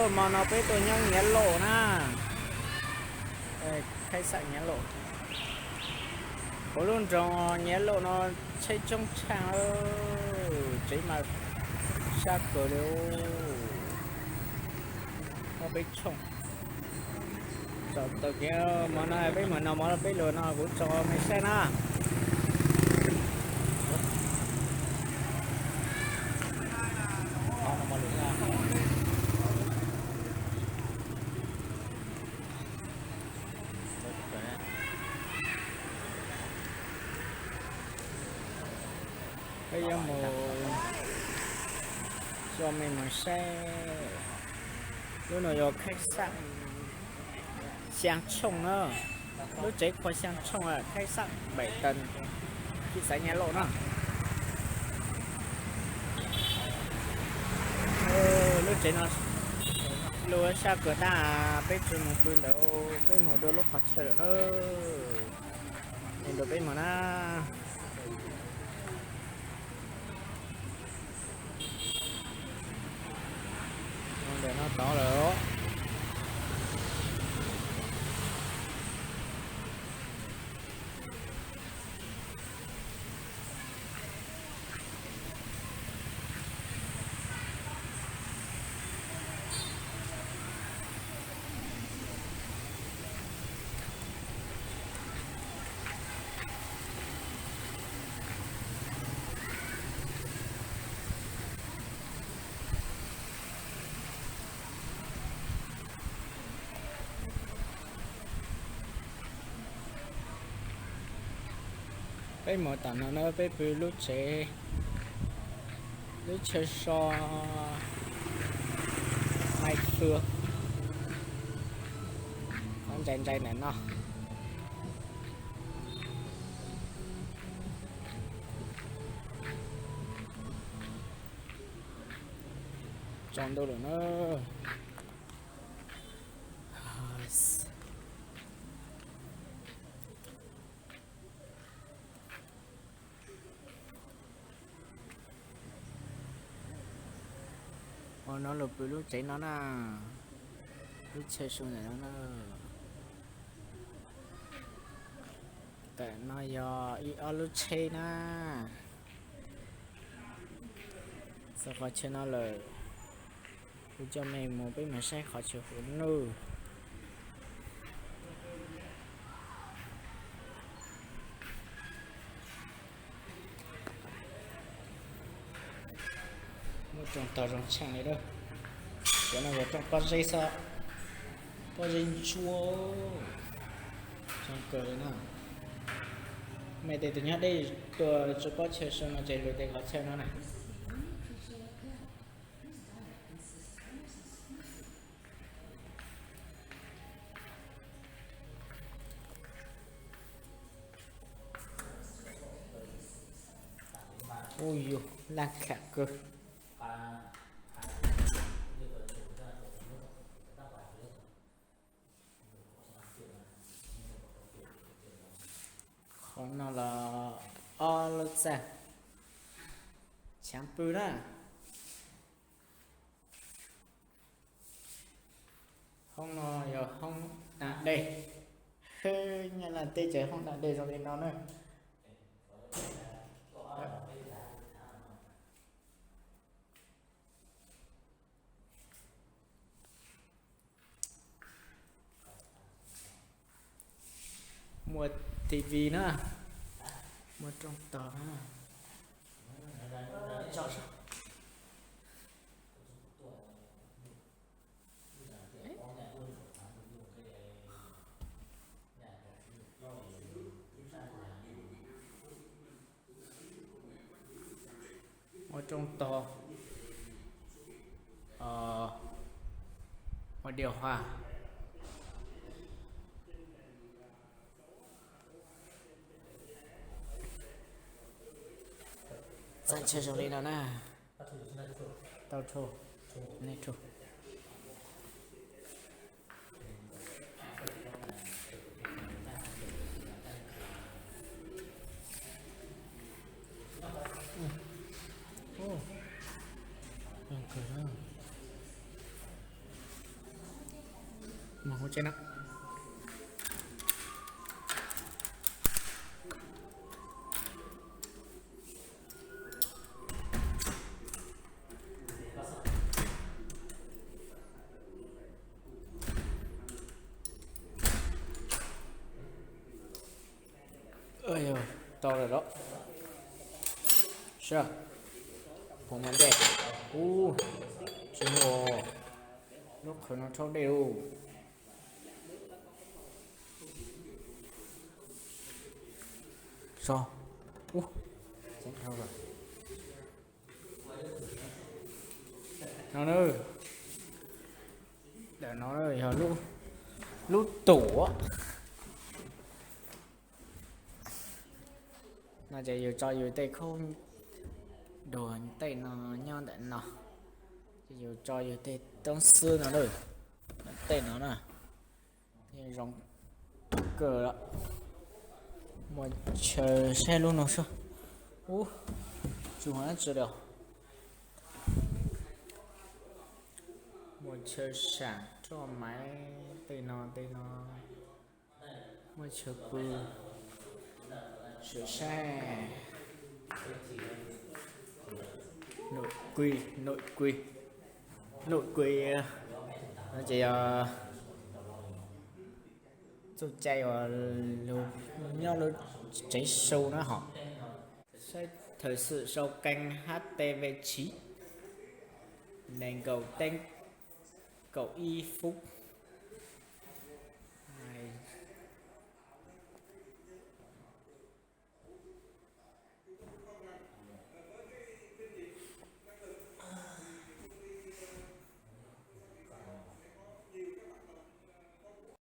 Hmo no peb tuaj nyob Nyiav Lauj na, khaib xam Nyiav Lauj. Kuv lub nroog Nyiav Lauj no tsheb coob tshaj, tsev mas sab kawg li. Muaj peb tshooj. Txog taw kiag hmo no peb mus noj mov peb lug no kuv tso mej saib na. Peb yuav mus tso mej mus saib. Lub no yog khaib xam Xyaa Tshooj na. Lub tsev kho Xyaa Tshooj, khaib xam Npaim Taws, thij xav Nyiav Lauj na. Lub tsev no lug sab kawg ntag, peb tsi mus pw ntawd, peb mus dua lub qhov chaw lawm na. Nrog peb mus na. Ntawm no tod lawm. Peb mus tom no na, peb pw lub tsev, lub chaw so Mai Khw, qhov ntsais ntsais ntawm no. Tsaus ntuj lawm na. Ua no lug pw lub tsev no na, lub tsheb su ntawm no na. Tam no yog ib ob lub tsheb na. Txog qhov chaw no lawm, kuv coj mej mus, peb mus saib qhov chaw huv nuj. Muaj rooj tog zoo tshaj li lawm. Cov no yog rooj pob zeb xwb, pob zeb ntsuab, zoo kawg li na. Mej tej tug nyob deb tuaj tso pob chaw su no ces lug tej qhov chaw no na. Ub yus, laj kham kawg. Qhov no los ob lub txaj chav pw na. Hoob no yog hoob da dej. Nyab Laj teb ces hoob da dej zoo li no na. Muaj T V na, muaj rooj tog na. Muaj rooj tog, muaj điều hòa. Txaj chaw zoo li no na. Tau tho, nej tho. Mus tsev no. Tau lawm los? Sab, pom mas ntej. Ub, tsis muaj. Lub qhwv no rhaub dej lauj. So, ub, no na, ntawm no yog lub tuam. No ces yus tso yus tej khaub dua tej no nyob ntawm no, ces yus tso yus tej toob xwb no na, tej no na. Zoo kawg. Muaj chaw saib lub no sab. Ub, tsis muaj dab tsi li. Muaj chaw sam roj maiv tej no tej no. Muaj chaw pw, sawv saib. Nội quy, nội quy, nội quy no ces yog txuj cai uas nyob lub tsev sau na hom. Saib thời sự sau kênh H T V chín, nền cầu Tết, cầu Y Phúc.